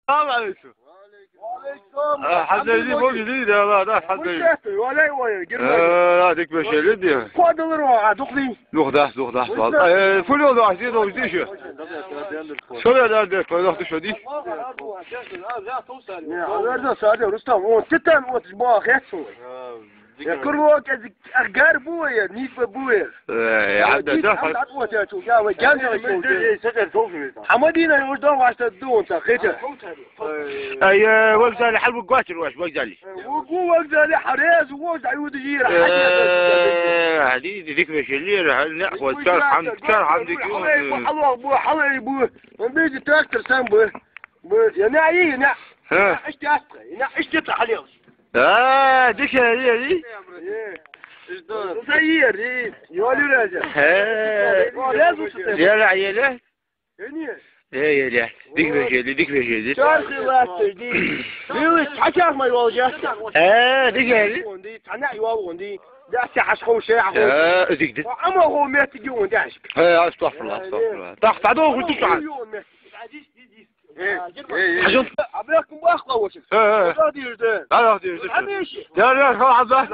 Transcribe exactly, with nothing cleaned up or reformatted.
Салам алейкум. Э, хьаззайди, бо гиди, да, да, да, хьаззайди. Э, да, дик бешели ди. Кодалар ва, а, духли. Дух да, дух да, дух да. Э, фулё да, ди, да, ди шо. Шо да, да, да, кой да, шо ди. Не, а верда саде, Рустам, он, ты там, вот, бо, хецу. Я курва, ке, а, гар буе, нит буе. Э, я, да, да. Хьамадина, уж да, вашта дун, та, хетя. Ай, э, вокзале, хьал вокзале, ваш, вокзале. Вокзале, хьарез, вокзале, ай, уд жира, э, хьадис, дик вешелир, хьал, не, вот, чар, хам, чар, хам, дик, хьалай бу, хьалай бу, хьалай бу. Он беди трактор сам бу. Бу, я на, и, на. Ха. Иште, иште, хьалел. А, дик, я, и. Заир, и. Ёлю разе. Хе. Ёлю разе. Ела, ела. Э, ела. Дик вешели, дик вешели. Чархи латты, ди. Билис, хачах май волжа. Э, дик ели. Онди, тана юал онди. Да се хашхо ше ахо. Э, дик дик. Ама хо метти ги онди ашк. Э, астагфирулла, астагфирулла. Так, тадо хуту ша. Хажон. Абракум бахла вошик. Э, э. Тадо дирде. Тадо дирде. Амеши. Я, я, ха, абла.